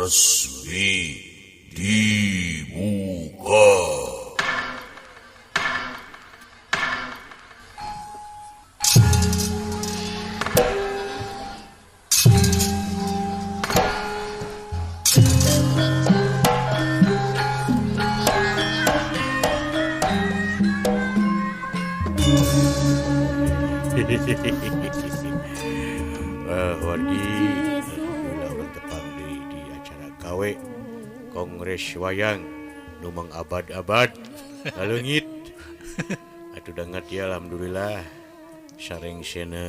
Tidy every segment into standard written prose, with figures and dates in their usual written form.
Resmi dibuka. Wargi alhamdulillah urang tepang di acara KW Kongres Wayang nu mangabad-abad laleungit atuh dangat ya, alhamdulillah sarengsena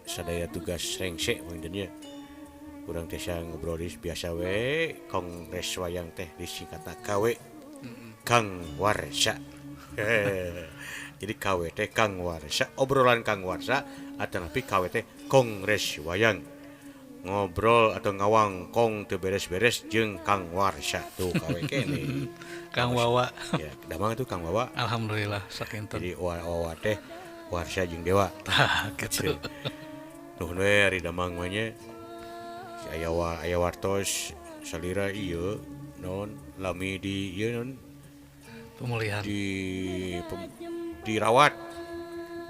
sadaya tugas rengse panginten nya. Urang teh ngobrol biasa we. Kongres Wayang teh disingkatna KW, Kang Warsa. Jadi KW teh Kang Warsa, obrolan Kang Warsa, atau tapi KW teh Kongres Wayang, ngobrol atau ngawangkong teu beres-beres jeung Kang Warsa tuh KW kene. Kang Wawa. Ya, damang tuh Kang Wawa. Alhamdulillah sakinten. Jadi Wawa teh Warsa jeung Dewa. Tah gitu. Nuhun we ari damang mah nya. Si aya wa aya wartos salira ieu non lami di ieu non pemulihan di dirawat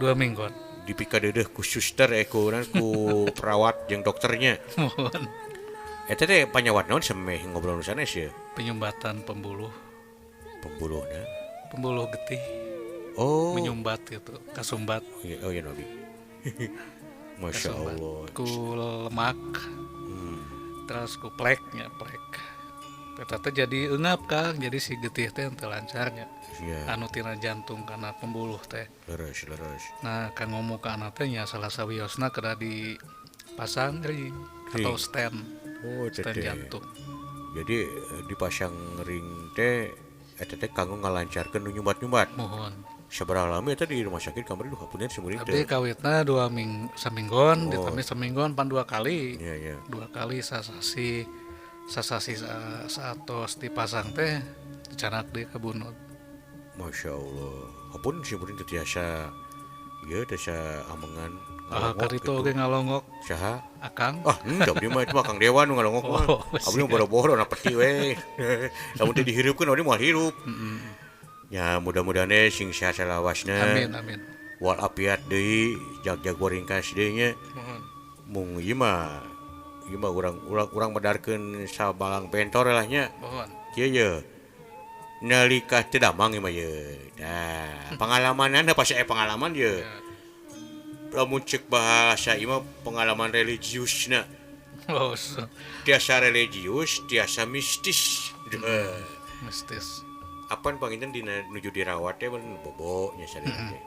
2 mingguan. Dipikadeudeuh ku suster ku ku perawat jeung dokternya. Mohon. Eta teh panyawat naon semeh ngobrol nu sanes ye? Penyumbatan pembuluh. Pembuluhna? Pembuluh getih. Oh. Menyumbat gitu, kasumbat. Oh iya Nabi. Masya kasumbat. Allah. Ku lemak. Terus ku pleknya, plek. Eta teh jadi eungap Kang, jadi si getih teh teu lancarnya. Yeah. Anu tina jantung kana pembuluh teh. Leres, leres. Nah, kang ngomong ka anak teh nya salah sawiosna kedah dipasang ring atau stent. Oh, stent jantung. Jadi dipasang ring teh eta teh kanggo ngalancarkeun nu nyumbat-nyumbat. Mohon. Sabaraha lami eta di rumah sakit kamari duh hapunten seumur teh. Abdi kawitna 2 ming saminggon, oh. Ditambah saminggon pan 2 kali. Iya, yeah, iya. 2 kali sasasi sasasi saatos dipasang teh dicanak deui ka bunut. Masya Allah. Apun si murid teu tiasa ieu tiasa amengan ngalongok. Karito oge ngalongok. Saha? Akang. Ah, henteu abdi mah itu mah Kang Dewa nu ngalongok mah. Oh, abdi mah boro-boro na peti we. Lamun teu dihirupkeun abdi moal hirup. Ya mudah-mudahan sing sehat salawasna. Amin amin. Wal apiat deui, jag-jag waringkas deui nya. Mohon. Mung ieu mah ieu mah urang medarkeun sabalang bentor lah nya. Mohon. Kieu ye. Nalika teu damang ieu mah ye. Nah, pengalamanana pasti aya pengalaman ye. Lamun ceuk bahasa ieu mah pengalaman religiusna. Oh, tiasa religius, tiasa mistis. Mistis. Apan panginten dina nuju dirawat teh bobo nya sadaya teh.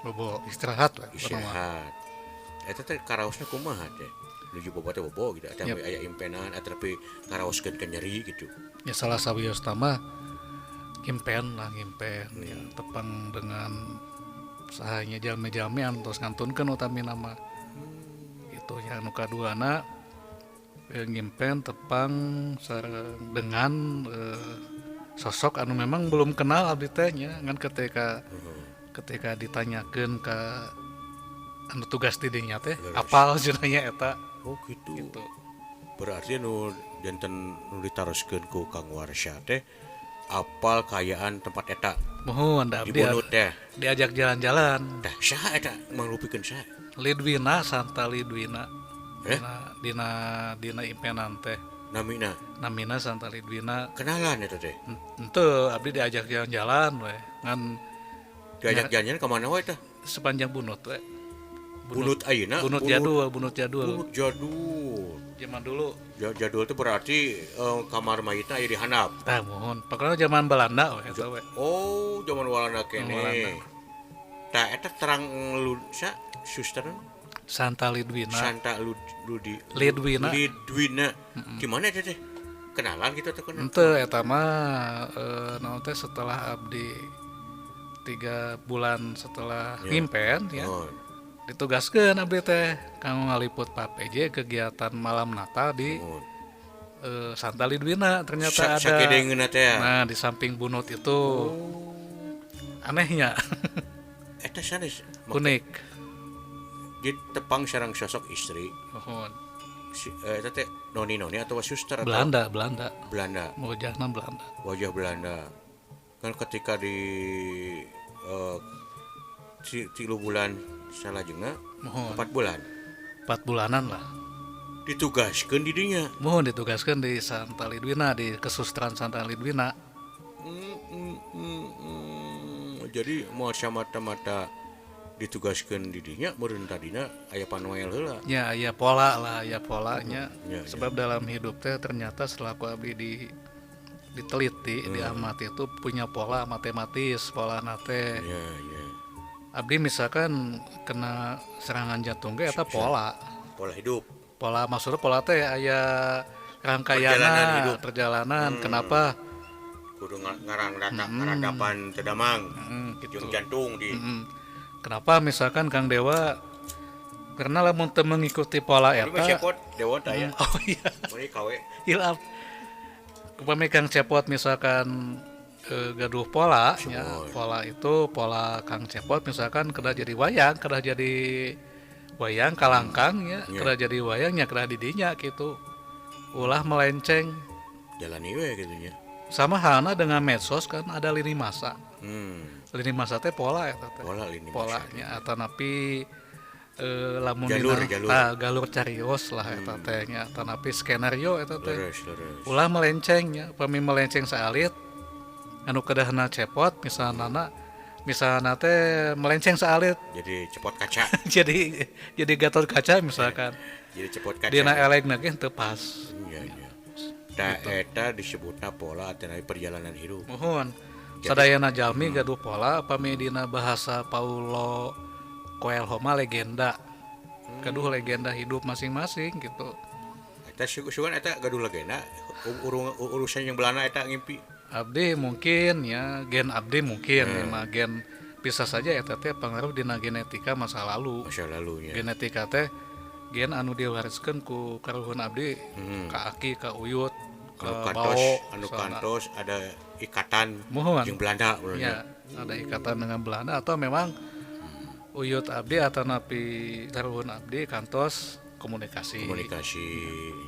Bobo istirahat lah. Istirahat. Eta teh karaosna kumaha teh? Nuju bobo teh bobo gitu, atau yep. Aya impenan atau tapi karaoskeun ke nyeri gitu. Ya salah sawios mah impen lah, impen ya tepang dengan sahanya jalmi-jalmi antos ngantunkeun utami nama. Itu yang nu kaduana ngimpen tepang sareng dengan sosok anu memang belum kenal abdi teh nya ngan ketika ketika ditanyakeun ka anu tugas di dinya teh apal cenah eta. Oh gitu. Gitu. Berarti nu janten nu ditaroskeun ku Kang Warsa teh apal kaayaan tempat eta. Mohon da abdi teh diajak jalan-jalan. Tah saha eta mangrupikeun saha? Lidwina, Santa Lidwina. Eh? Dina impenan teh. Namina. Namina Santa Lidwina. Kenalan eta teh? Henteu, abdi diajak jalan-jalan we. Ngan diajak jalan-jalan ka mana we teh? Sepanjang bunut we. Bunut ayeuna, bunut jadul, bunut jadul. Bunut jadul. Zaman dulu. Jadul itu berarti kamar mayitna aya di handap. Tah mohon. Pokoknya zaman Belanda we eta we. Oh, zaman Walanda kene. Tah eta terang sa suster Santa Lidwina. Santa Lidwina. Lidwina. Gimana eta teh? Kenalan gitu atau kenal? Henteu eta mah naon teh setelah abdi 3 bulan setelah ngimpen ya. Oh. Ditugaskeun abdi teh kanggo ngaliput Pak PJ kegiatan malam Natal di Santa Lidwina ternyata ada. Nah, di samping bunut itu. Oh. Anehnya. Eta sanes unik. Di tepang sareng sosok istri. Mohon. Si eta teh noni-noni atau suster atau Belanda, Belanda. Belanda. Wajahna Belanda. Wajah Belanda. Kan ketika di 3 bulan salajengna, Muhun. 4 bulan 4 bulanan lah. Ditugaskan di dinya. Muhun, ditugaskan di Santa Lidwina, di kesusteran Santa Lidwina. Jadi mau mata-mata ditugaskan di dinya meureun tadina aya panoel heula. Ya, ya pola lah, ya polanya. Ya, Sebab dalam hidup teh ternyata setelah ku abdi di diteliti, diamati itu punya pola matematis, pola nate. Ya, ya. Abdi misalkan kena serangan jantung ge eta pola. Pola hidup. Pola maksudnya pola teh aya rangkaian Perjalanan hidup. Perjalanan. Kenapa? Kudu ngarang rata ngaradapan teu damang. Gitu. Jeung jantung di Kenapa misalkan Kang Dewa, karena lamun teu mengikuti pola Tapi mah eta cepot dewa tah ya. Oh iya. Mun kawe. Hilap. Upami Kang Cepot misalkan gaduh pola ya, pola itu pola Kang Cepot misalkan kedah jadi wayang, kedah jadi wayang kalangkang ya, kedah jadi wayang ya kedah didinya gitu. Ulah melenceng. Jalani we gitu nya. Sama halnya dengan medsos kan ada lini masa. Lini masa teh pola ya teh. Pola lini masa. Polanya atau napi lamun Jalur, dina- jalur. tah, galur carios lah eta teh nya, atanapi skenario eta teh. Leres, leres. Ulah melenceng ya, upami melenceng saalit anu kedahna cepot misalna, misalna teh melenceng saalit Jadi cepot kaca. Jadi Gatot Kaca misalkan. Jadi cepot kaca. Dina elegna ge teu pas. Iya, iya. Ta eta disebutna pola atau perjalanan hidup. Muhun, sadayana jalmi gaduh pola. Upami dina bahasa Paulo Coelho mah legenda, gaduh legenda hidup masing-masing gitu. Eta sugan eta gaduh legenda urusan yang Belanda eta ngimpi. Abdi mungkin ya gen abdi mungkin ya, mah gen bisa saja eta teh pengaruh dina genetika masa lalu. Masa lalunya. Genetika teh gen anu diwariskeun ku karuhun abdi ka aki, ka uyut, ke Anu kantos, bao anu soalna. kantos ada ikatan Muhun. jeung Belanda urangnya. Ya, ada ikatan dengan Belanda atau memang uyut abdi atau napi karuhun abdi kantos komunikasi. Komunikasi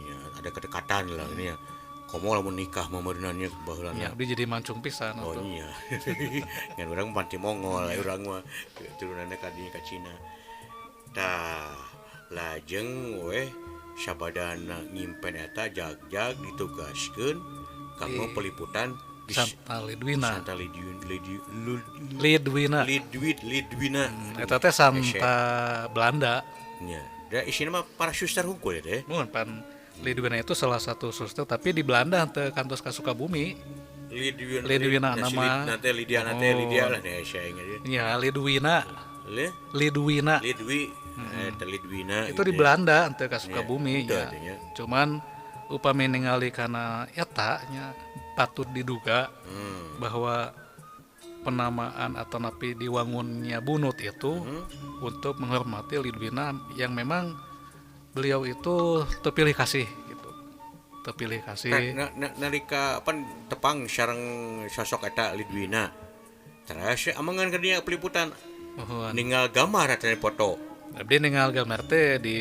ya, ada kedekatan lah ini ya. Komo lamun nikah mah meureunna baheulana. Ya, abdi jadi mancung pisan Oh atuh. iya. Ngan urang panti Mongol, urang mah turunanna ka dinya ka Cina. Tah, lajeng weh sabadana ngimpen eta jag-jag ditugaskeun kanggo peliputan di Santa Lidwina. Santa Lidwin Lidwin Lidwina. Lidwin Lidwina. Eta teh Santa Belanda. Nya. Da isina mah para suster hungkul ya teh. Mun pan Lidwina itu salah satu suster tapi di Belanda teu kantos ka Sukabumi. Lidwin Lidwina nama. Nanti Lydia nanti Oh. Lydia lah nih saya ingat ya. Ya, Lidwina. Le Lidwina. Lidwi teh Lidwina Itu di gitu ya. Belanda teu ka Sukabumi Iya, ya. artinya. Cuman upami ningali kana eta nya patut diduga bahwa penamaan atau napi diwangunnya Bunut itu untuk menghormati Lidwina yang memang beliau itu terpilih kasih gitu. Terpilih kasih. Nalika pan tepang sareng sosok eta Lidwina. Terus amangan ka dinya peliputan Muhun. ninggal gambar atau foto. Abdi ningal gambar teh di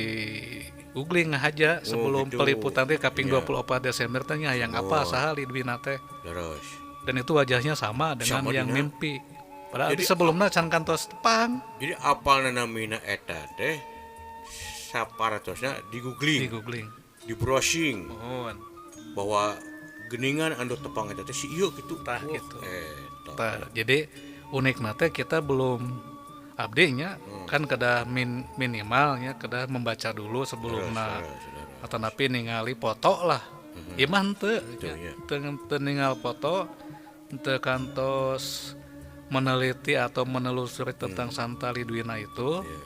googling aja sebelum gitu. peliputan teh kaping Iya. 24 Desember teh nya yang apa saha Lidwina teh. Terus Dan itu wajahnya sama dengan Sama yang dina. mimpi. Padahal Jadi- abdi sebelumnya can kantos tepang jadi apal namina eta teh saparatosna di di googling, googling. di browsing Muhun. bahwa geningan anu tepang eta teh si ieu gitu. Tah, Wah, gitu. Eta. Tah, jadi unik teh kita belum abdinya kan kedah minimalnya kedah membaca dulu sebelumna Terus, terus. atau napi ningali foto lah. Ieu mah henteu Henteu, nya. ya. Teu teu ningal foto, teu kantos meneliti atau menelusuri tentang Santa Lidwina itu. Iya.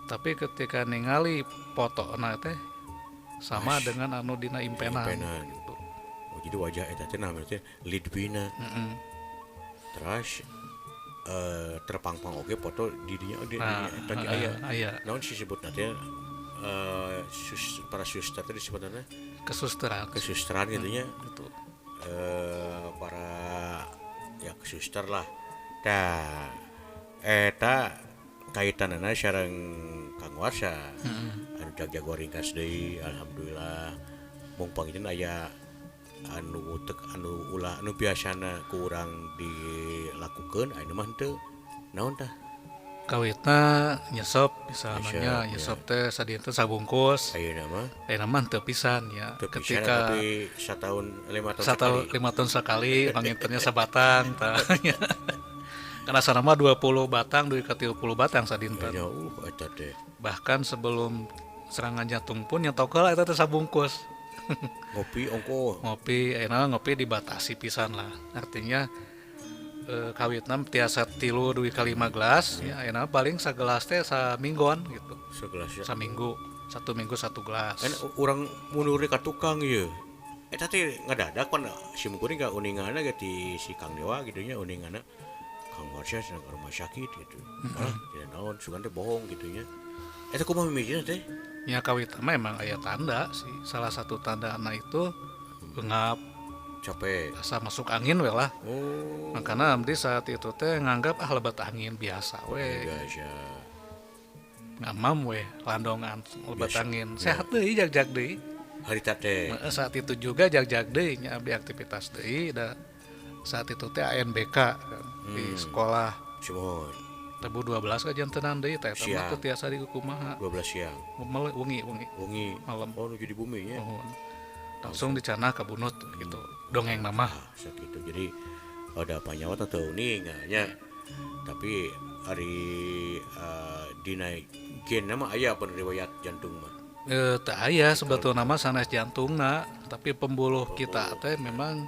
Tapi ketika ningali foto teh sama dengan anu dina impenan, Impenan. gitu. Oh, jadi wajah eta teh namanya teh Lidwina. Terus terpangpang oge foto di dinya di Nah, dinya eta ge aya. aya. Naon sih sebutna teh para suster teh disebutna teh Kesusteran kesusteran gitu nya. gitu. Para ya kesuster lah. Tah eta kaitanana sareng Kang Warsa. Anu jago ringkas deui, alhamdulillah. Mung panginten aya anu tek anu ulah anu biasana kurang dilakukeun ayeuna mah henteu. Naon tah? Kawitna nyesep misalnya, Nyesep, nyesep teh sadinten sabungkus. Ayeuna mah Ayeuna mah teu pisan ya. teu pisan, Ketika tapi satahun 5 tahun satu sekali. 5 tahun sekali pangintennya sabatang tah. Karena sarama 20 batang dugi ka 30 batang sadinten. Ya, eta teh. Bahkan sebelum serangan jantung pun nyetok heula eta teh sabungkus. Ngopi ongko. Ngopi ayeuna ngopi dibatasi pisan lah. Artinya kawitna tiasa 3 dugi ka 5 gelas ya, ayeuna paling sagelas teh samingguan gitu. Segelas ya. Saminggu, satu minggu satu gelas. Kan urang mundur ka tukang ieu. Eta teh ngadadak pan sim kuring ka uningana ge ti si Kang Dewa gitu nya, uningana Kang Warsa sedang ke rumah sakit gitu. Malah tidak naon, sugan teh bohong gitu nya. Eta kumaha mimitina teh? Ya kawitna mah emang aya tanda sih. Salah satu tanda anak itu ngap, Capek. asa masuk angin we lah. Oh. Makanya abdi saat itu teh nganggap ah lebat angin biasa we. Biasa. Ngamam we landongan lebat Biasa. angin. Sehat deui, jag-jag deui. Harita teh. Heeh, saat itu juga jag-jag deui nya abdi aktivitas deui da saat itu teh ANBK kan, di sekolah. Sumon. Tebu 12 ka jantenan deui teh eta mah Siang. teu tiasa dikumaha. 12 siang. Wengi wengi. Wengi. Malam. Oh, nuju di bumi nya. Muhun. Langsung dicanah ka bunut gitu. Dongeng mah. Ah, sakitu. Jadi ada panyawa atau uning nya. Tapi hari dina gen mah aya pun riwayat jantung mah. Teu aya sebetulna mah sanes jantungna, tapi pembuluh kita teh memang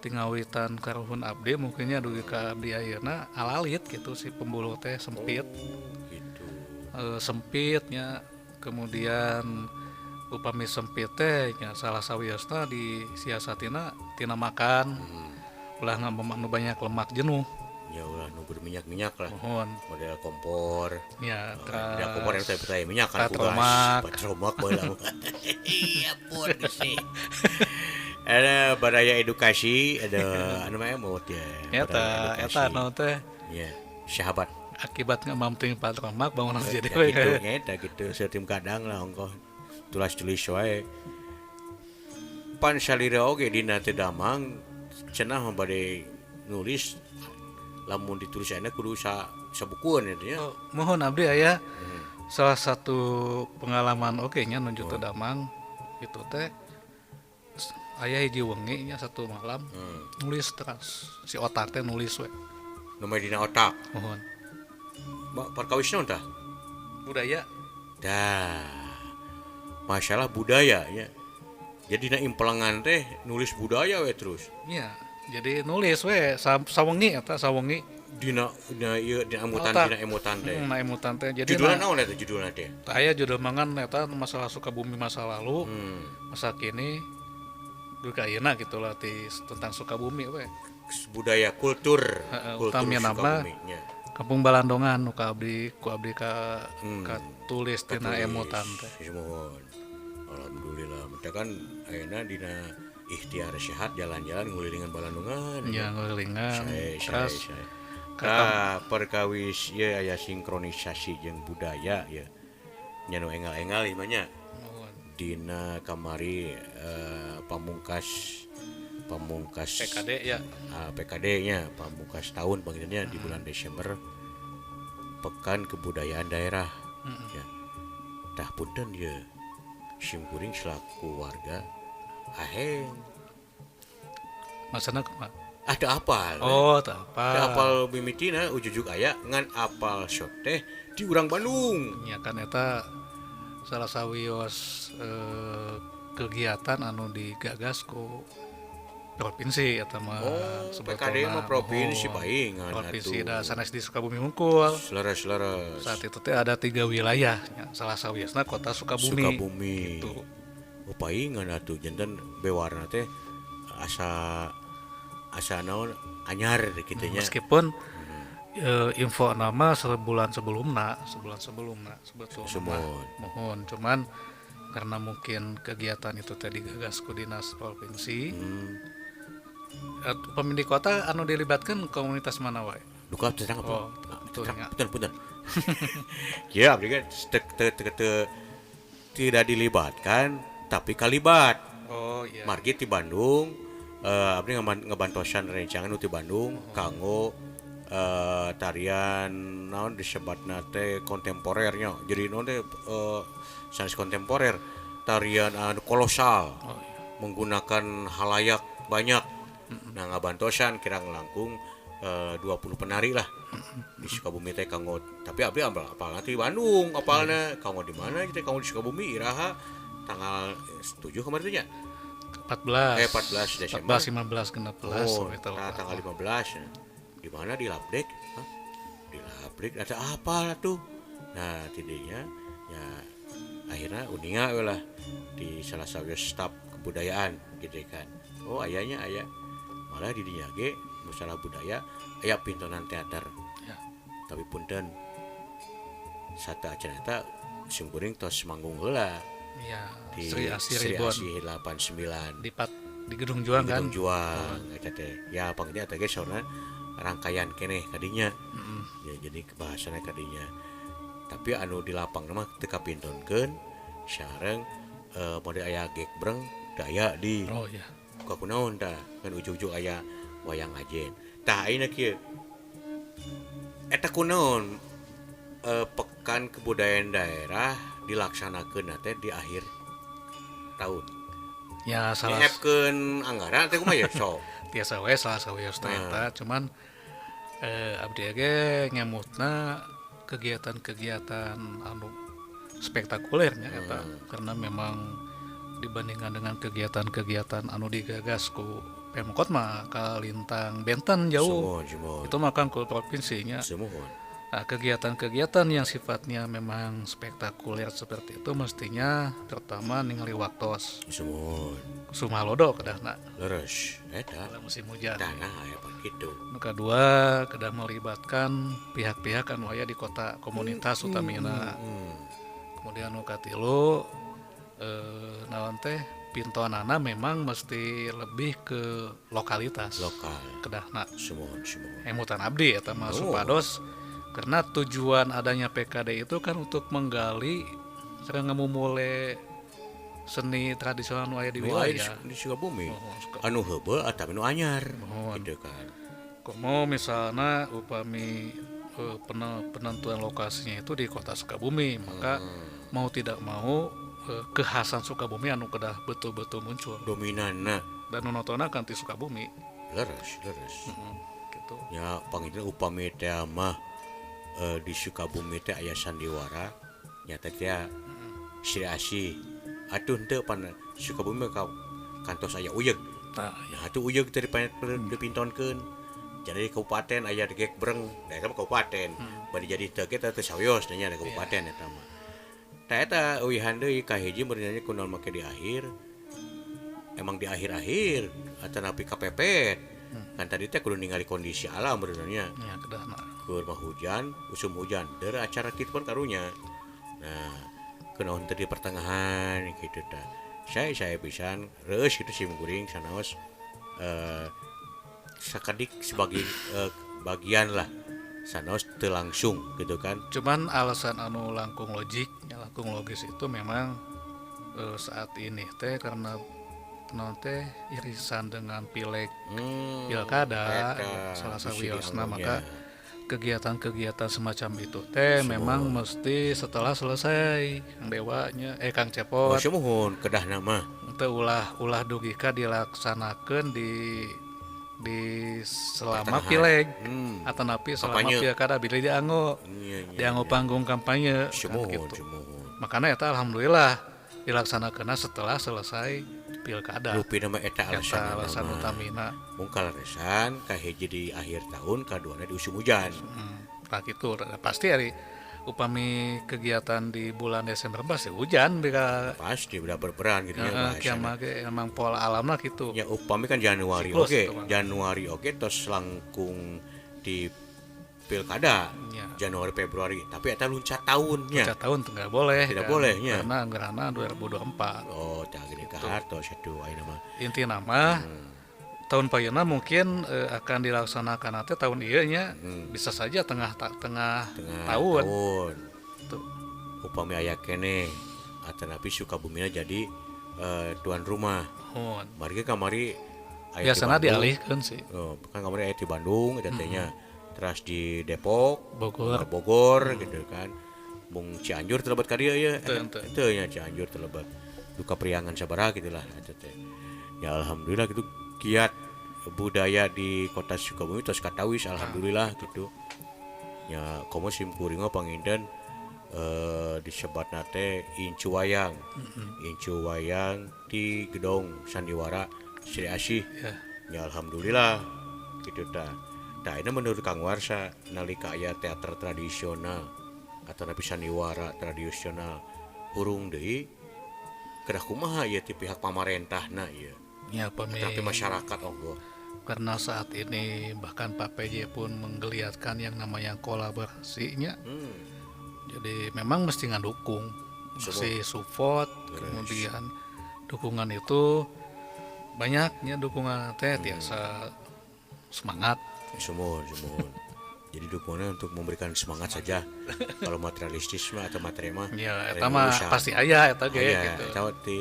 tingawitan karuhun abdi mungkinnya dugi ka abdi ayeuna alalit gitu si pembuluh teh sempit. Gitu. Sempitnya kemudian upami sempit teh nya salah sawiosna di siasatina tina makan. Ulah ngamem anu banyak lemak jenuh. Ya ulah nu berminyak-minyak lah. Mohon. Model kompor. Ya, Ya kompor yang saya minyak kan ku gas. Patromak. Patromak baheula. Iya pun sih. Ada baraya edukasi, ada anu mah emot ya. Eta Baraya eta nu teh Ya, sahabat. Akibat ngemam ting patromak bangunan jadi Ya, we. gitu nya eta gitu seutim kadang lah ongkoh tulas tulis wae. Pan salira oge dina teu damang cenah mah bade nulis lamun ditulis ayeuna kudu sabukueun eta nya. Oh, mohon abdi aya salah satu pengalaman oge nya nuju teu damang itu teh aya hiji wengi nya satu malam nulis terus si otak teh nulis we. Nu mah dina otak. Mohon. Perkawis naon tah? Budaya. Dah. Masalah budaya nya. Jadi dina impelengan teh nulis budaya we terus. Iya, jadi nulis we sawengi eta sawengi. Dina dina ieu dina emutan Otak. dina emutan teh. Nah, emutan teh. Jadi Judulna na, naon eta judulna teh? aya judul mangan eta masalah Sukabumi masa lalu, masa kini, duka ayeuna gitu lah ti tentang Sukabumi we. Budaya kultur, Heeh, kultur utamina mah Sukabumi nya. Kampung Balandongan nu ka abdi ku abdi ka katulis tina Katulis. emutan teh. Sumuhun. Alhamdulillah. Menta kan ayeuna dina ikhtiar sehat jalan-jalan ngulilingan Balandongan. Ya ngulilingan. Sae, sae, Terus sae. Ka perkawis ieu aya sinkronisasi jeung budaya ya. Nya nu engal-engal ieu mah nya. Muhun. Dina kamari pamungkas pamungkas PKD ya. PKD nya pamungkas tahun panggilannya di bulan Desember Pekan Kebudayaan Daerah ya. Tah punten ye sim kuring selaku warga aheng. Masana kumaha? Ada apal. Oh, teu apal. Teu apal mimitina ujujug aya ngan apal shot teh di urang Bandung. Ya kan eta salah sawios kegiatan anu digagas ku provinsi eta mah. Oh, Sebetulna. PKD mah provinsi Oh, paingan provinsi atuh. da sanes di Sukabumi hungkul. Selaras-selaras. Saat itu teh ada 3 wilayah, ya. Salah sawiosna kota Sukabumi. Sukabumi. Gitu. Oh, paingan atuh janten bewarna teh asa asa naon anyar kitu nya. Meskipun info nama sebulan sebelumna, sebulan sebelumna sebetulnya. Sumuhun. Mohon, cuman karena mungkin kegiatan itu teh digagas ku dinas provinsi. Pemilik kota anu dilibatkan komunitas mana wae? Duka terang apa? Oh, tuh, Terang, ya. punten, punten. Ya, abdi kan tidak dilibatkan tapi kalibat. Oh iya. Margi di Bandung, abdi ngebantosan rencangan di Bandung kanggo tarian naon disebatna teh kontemporernya. Jadi naon teh sanes kontemporer, tarian anu kolosal. Oh, iya. Menggunakan halayak banyak. Nah, ngabantosan kirang langkung 20 penari lah di Sukabumi teh kanggo, tapi abdi apalna di Bandung, apalna kanggo di mana gitu, kanggo di Sukabumi iraha tanggal 7 kemarin teh nya. 14. 14 Desember. 14, 15, 16, Oh, sampai nah, tanggal 15 ya. Di mana di Labdek? Hah? Di Labdek ada apa lah tuh? Nah, tidinya ya akhirnya uninga we lah di salah satu staf kebudayaan gitu kan. Oh, ayahnya ayah malah di dinya ge masalah budaya aya pintonan teater. Ya. Tapi punten satu acara eta simkuring tos manggung heula Iya, di Sri Asih Sri Ribuan. Asih 89 Di di Gedung Juang di kan. Gedung Juang eta teh. Ya pangnya eta ge saurna rangkaian keneh kadinya. Ya jadi kebahasana kadinya. Tapi anu di lapang mah teu kapintonkeun sareng mode aya gekbreng daya di Oh iya. kakunaon tah kan ujug-ujug aya wayang ajen. Tah ayeuna kieu. Eta kunaon pekan kebudayaan daerah dilaksanakeun teh di akhir tahun. Ya salah Nyiapkeun anggaran teh kumaha ya sok. tiasa we salah sawios teh eta, cuman abdi ge ngemutna kegiatan-kegiatan anu spektakulernya eta karena memang dibandingkan dengan kegiatan-kegiatan anu digagas ku Pemkot mah kalintang benten jauh. Sumuhun, sumuhun. Itu mah kan ku provinsinya. Sumuhun. Nah, kegiatan-kegiatan yang sifatnya memang spektakuler seperti itu mestinya pertama ningali waktos. Sumuhun. Sumalodo kedahna Leres eta. dalam musim hujan. Tanah aya pan kitu. Nu kadua kedah melibatkan pihak-pihak anu aya di kota komunitas utamina. Kemudian nu katilu naon teh pintonana memang mesti lebih ke lokalitas. Lokal. Kedahna. Sumuhun, sumuhun. Emutan abdi eta mah Oh. supados karena tujuan adanya PKD itu kan untuk menggali sareng ngamumule seni tradisional nu aya di Nu aya wilayah. di Sukabumi. Oh, Suka- Anu heubeul atawa nu anyar. Mohon. Gitu kan. Komo misalnya upami penentuan lokasinya itu di kota Sukabumi, maka mau tidak mau kekhasan Sukabumi anu kedah betul-betul muncul Dominanna dan nu nontonnya kan ti Sukabumi. leres, leres. Gitu. Ya panggilan upami teh mah di Sukabumi teh aya sandiwara nyata teh Sri Asih. Atuh henteu pan Sukabumi ka kantos aya uyeg. Nah, Ya atuh uyeg teh dipintonkeun. Jadi kabupaten aya di Gekbreng, da eta mah kabupaten. Bade jadi teu ge teh sawios nya da kabupaten eta mah. Tah eta euihan deui kahiji meureun kunaon make di akhir. Emang di akhir-akhir atanapi kepepet. Kan tadi teh kudu ningali kondisi alam meureun nya. Ya kedahna. Keur mah hujan, usum hujan, der acara kitu pan karunya. Nah, kunaon teh di pertengahan gitu tah. Saya pisan reus gitu sim kuring sanaos sakedik sebagai bagian lah sanaos teu langsung gitu kan. Cuman alasan anu langkung logik, ya langkung logis itu memang saat ini teh karena naon teh irisan dengan pileg pilkada eta, salah bisi sawiosna, dianggonya. maka kegiatan-kegiatan semacam itu teh memang mesti setelah selesai Kang Dewanya Kang Oh, Cepot sumuhun kedah nama. teu ulah dugi ka dilaksanakeun di selama Pertengahan. pileg atanapi selama Kampanye. pilkada bilih dianggo Iya, iya, dianggo panggung kampanye kan Sumuhun, gitu. sumuhun. Makanya eta alhamdulillah dilaksanakeun setelah selesai pilkada. Lupi nama eta Eta alasan alasan utamina. Mungkal resan kahiji di akhir tahun kaduana di usum hujan. Nah gitu pasti hari upami kegiatan di bulan Desember pasti hujan bika Pasti udah berperan gitu ya heeh, bahasana. kieu ge emang pola alam lah gitu. Ya upami kan Januari Siklus oke, itu mah. Januari oke terus langkung di pilkada. Ya. Januari Februari, tapi eta luncat tahunnya. Tiga tahun tuh nggak boleh. Tidak kan? boleh, ya. Karena anggaranna 2024. Oh, tah gini ka hartos atuh ayeuna mah. Inti nama Tahun payuna mungkin akan dilaksanakan teh tahun ieu nya, bisa saja tengah tengah, Tengah tahun. Tahun. Tuh. Upami aya keneh atanapi Sukabumina jadi tuan rumah. Muhun. Mari kamari aya di Biasana Bandung. Dialihkeun sih. Oh, kan kamari aya di Bandung eta teh nya. Terus di Depok, Bogor. Bogor gitu kan. Mung Cianjur terlebat ka dieu ya. Teu, teu. Teu nya Cianjur terlebat. Duka Priangan sabaraha gitu lah eta teh. Ya alhamdulillah gitu giat budaya di kota Sukabumi tos katawis, alhamdulillah gitu. Ya komo sim kuring mah panginten disebatna teh incu wayang. Incu wayang di gedong Sandiwara Sri Asih. Ya. Ya alhamdulillah gitu tah. Tah, ini menurut Kang Warsa, nalika aya teater tradisional atau napi sandiwara tradisional hurung deui, kedah kumaha ieu ti pihak pamarentahna ieu? Ya, pami Tapi masyarakat onggo. Karena saat ini bahkan Pak PJ pun menggeliatkan yang namanya kolaborasinya. Jadi memang mesti ngedukung, mesti support, kemudian dukungan itu banyaknya, dukungan teh tiasa semangat. Sumuhun, sumuhun. Jadi dukungannya untuk memberikan semangat saja. Kalau materialistis mah atau materi mah Ya, lain eta mah urusan. Pasti aya eta ge Aya, gitu. eta ti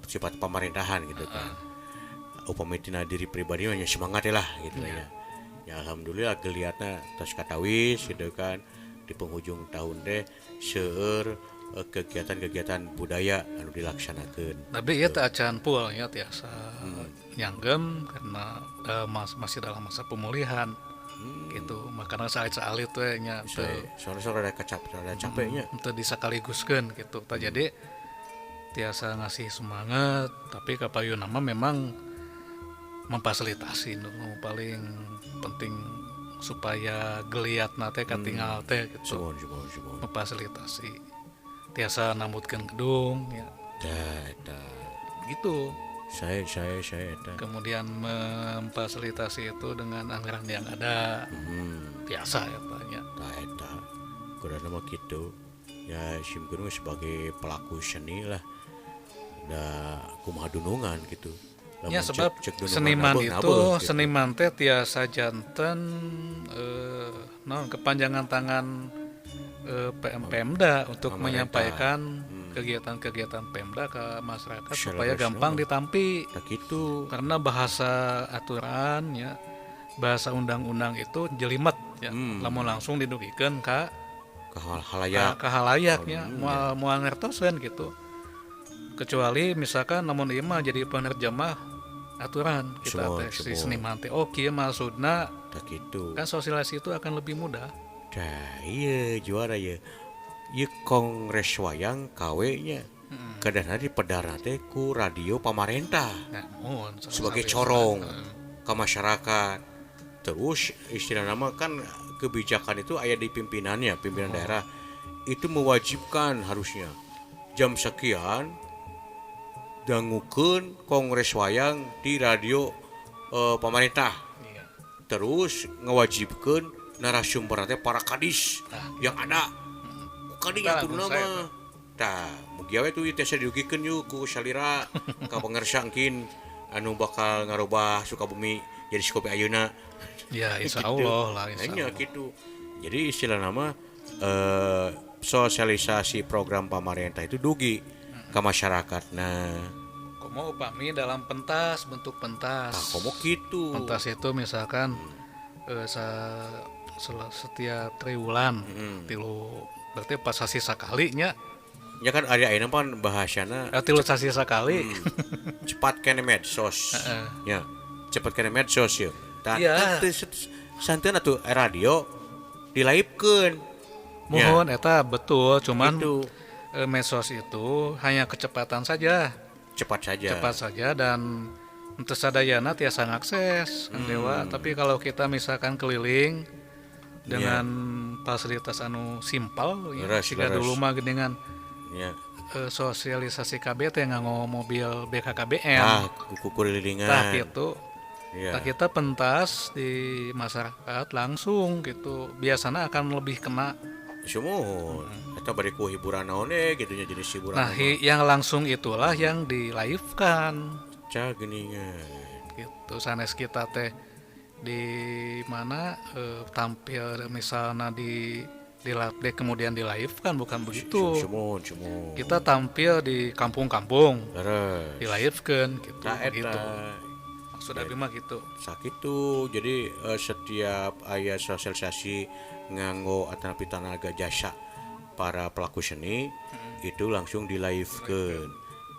sifat pemerintahan gitu kan. Upami tina diri pribadi mah nya semangat lah gitu ya. Ya alhamdulillah geliatna tos katawis gitu kan. Di penghujung tahun teh seueur kegiatan-kegiatan budaya anu dilaksanakeun. Tapi ieu teh acan full ya, tiasa nyanggem karena masih dalam masa pemulihan gitu. Makanya saalit-saalit we nya teu Soalnya soalnya rada kacap, rada capeknya. Teu disakaliguskeun gitu. Tah, jadi tiasa ngasih semangat, tapi kapayun mah memang memfasilitasi nu paling penting supaya geliatna teh katingal teh gitu. Sumuhun, sumuhun, sumuhun. Memfasilitasi tiasa nambutkeun gedung ya Tah, eta. gitu. Saya eta. Kemudian memfasilitasi itu dengan anggaran yang ada biasa ya tanya. Tah eta. Kudana mah kitu. Ya sim kuring sebagai pelaku seni lah. Da kumaha dunungan gitu. Ya Lamun cek- sebab cek dunungan seniman nabeuh, itu nabeuh, gitu. seniman teh tiasa janten naon, kepanjangan tangan PM Pemda untuk Pemerintah. menyampaikan kegiatan-kegiatan Pemda ke masyarakat supaya Seleres gampang nama. ditampi, Tah kitu. karena bahasa aturan ya, bahasa undang-undang itu jelimet ya, lamun langsung didugikeun ka Ka halayak. ka halayaknya moal moal ngertoseun gitu, kecuali misalkan lamun ieu mah jadi penerjemah aturan kita Semua, teh si semua. seniman teh, oh kieu maksudna. Tah kitu. Kan sosialisasi itu akan lebih mudah. Tah iya juara ya. Ieu kongres wayang KW nya. Kadang di pedar teh ku radio pamarentah. Nah, mohon Sebagai corong ke masyarakat. Terus istilah nama kan kebijakan itu ada di pimpinannya, pimpinan daerah itu mewajibkan harusnya jam sekian dangukeun kongres wayang di radio pemerintah. Iya. Terus ngewajibkeun narasumber teh para kadis yang ada. Kadi Tah, atur lamun saya nama. Tah, mugia we tuh teh diugikeun yuk ku salira ka pangersa engkin anu bakal ngarubah Sukabumi jadi Sukabumi ayeuna. Ya, insya Gitu. Allah lah, insya Nya Allah. gitu. Jadi istilah nama sosialisasi program pemerintah itu dugi ke masyarakat. Nah, Komo upami dalam pentas, bentuk pentas. tah komo gitu. Pentas itu misalkan setiap triwulan, tilu berarti pas sasi sakalinya. Ya kan ada ayeuna pan bahasana 3 sasi sakali. Cepat kene medsos. Ya, cepat kene medsos ya. Tah, Iya. teh santeun atuh radio dilaibkeun. Ya, Mohon eta betul, cuman Gitu. Medsos itu hanya kecepatan saja. Cepat saja. Cepat saja dan untuk sadayana tiasa ngakses Kang Dewa. Tapi kalau kita misalkan keliling dengan fasilitas anu simpel ya, Leres, siga leres. dulu mah dengan Ya. sosialisasi KB teh nganggo mobil BKKBN. Ah, kuku kurilingan. Tah gitu. Ya. Tah, kita pentas di masyarakat langsung gitu. Biasanya akan lebih kena. Sumuhun. Eta bari ku hiburan naon gitu nya jenis hiburan. Nah, yang langsung itulah yang di live kan. Ca geuningan. Gitu sanes kita teh di mana tampil misalnya di labdek kemudian di live kan bukan begitu. Sumuhun, sumuhun. Kita tampil di kampung-kampung, Leres. di live kan gitu, Nah, begitu. eta. Maksud abi mah gitu. Sakitu. Jadi setiap aya sosialisasi nganggo atanapi tanaga jasa para pelaku seni itu langsung di live keun.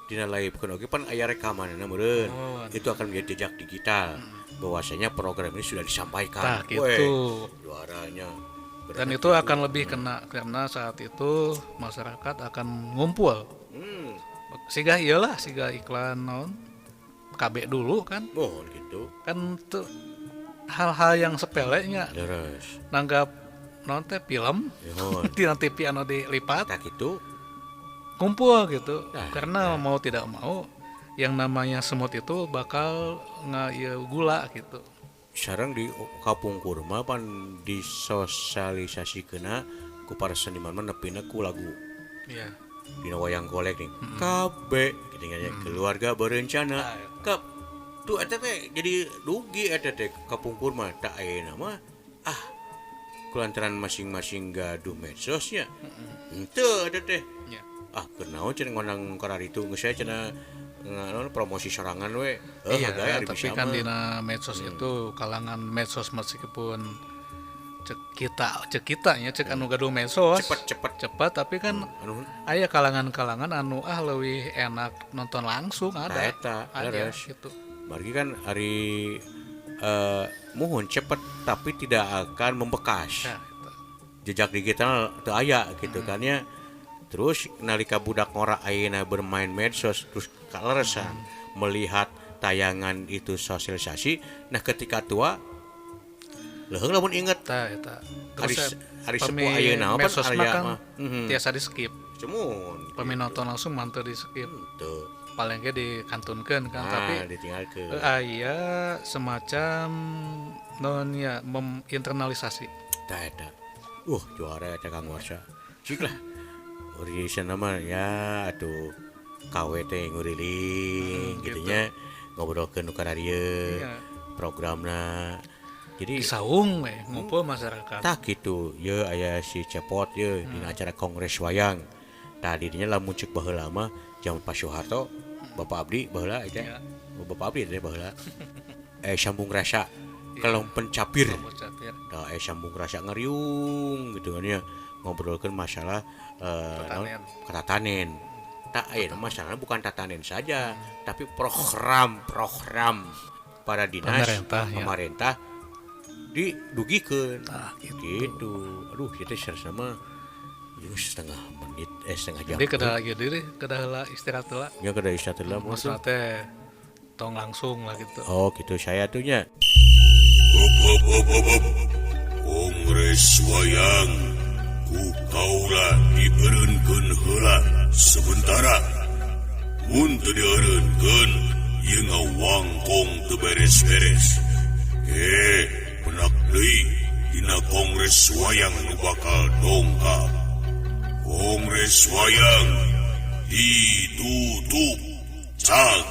Dina live keun oge pan aya rekamanna meureun. Oh, Itu akan menjadi jejak digital bahwasanya program ini sudah disampaikan. Tah gitu. Weh, juaranya. Dan itu akan lebih kena karena saat itu masyarakat akan ngumpul. Siga iyalah, siga iklan naon KB dulu kan. Mohon gitu. Kan tuh hal-hal yang sepelenya Leres. nanggap naon teh film Mohon. di TV anu dilipat Tah gitu. kumpul gitu. Nah, Karena mau tidak mau yang namanya semut itu bakal nge gula gitu. Sareng di kapungkur mah pan disosialisasikeunna ku para seniman mah nepina ku lagu. Iya. Dina wayang golek nih. KB gitu nya, keluarga berencana. Nah, eta. Kap tuh eta teh jadi dugi eta teh kapungkur mah tak ayeuna mah ah kulantaran masing-masing gaduh medsosnya. Henteu eta teh. Iya. Ah kunaon cenah ngondang kararitu geus aya cenah nganon promosi sorangan we. Iya, gaya ari tapi bisa kan mah. dina medsos itu kalangan medsos meskipun cek kita nya cek anu gaduh medsos Cepet cepet cepat tapi kan anu aya kalangan-kalangan anu ah leuwih enak nonton langsung ada. Nah, eta, ada leres. gitu. Margi kan hari muhun cepet tapi tidak akan membekas. Ya, gitu. Jejak digital teu aya gitu kan ya. Terus nalika budak ngora ayeuna bermain medsos terus kaleresan melihat tayangan itu sosialisasi, nah ketika tua leuheung lamun inget Eta eta. Ari Terus ari pami sepuh ayeuna mah pan medsos mah aya kan mah. Mhm. tiasa di skip. Cemun. Pami nonton langsung mah teu di skip. Teu. Paling ge dikantunkeun kan Nah, tapi ditinggalkeun. aya semacam non ya menginternalisasi. Tah eta. Juara eta Kang Warsa. Cik lah. Urisa mah ya atuh KW teh nguriling gitu nya ngobrolkeun nu kararieu Iya. programna. Jadi Di saung we ngumpul masyarakat. tah gitu ye aya si Cepot ye dina acara Kongres Wayang. Tah dirinya lamun ceuk baheula mah jaman Pak Soeharto, Bapak Abdi baheula eta. Iya. Oh, Bapak Abdi teh baheula. Sambung rasa kelompen capir. Kelompok capir. Nah, sambung rasa ngeriung gitu kan ya ngobrolkan masalah Tatanen. naon? Ketatanen. Tak aya masalahnya bukan tatanen saja, tapi program-program para dinas Pemerintah, ya. pemerintah didugikeun. Tah gitu. Gitu. Aduh, kita sama ieu setengah menit setengah jam. Jadi kedah lagi diri, kedah heula istirahat heula. Ya kedah istirahat heula mun tuh. Maksudna teh tong langsung lah gitu. Oh, gitu saya tuh nya. Up, up, up, up, up. Kongres Wayang ku kaula dieureunkeun heula sementara. Mun teu dieureunkeun ieu ngawangkong teu beres-beres. Penak deui dina Kongres Wayang nu bakal dongkap. Kongres Wayang ditutup. Cak.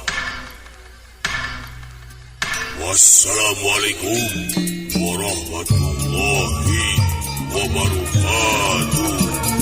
Wassalamualaikum warahmatullahi wabarakatuh.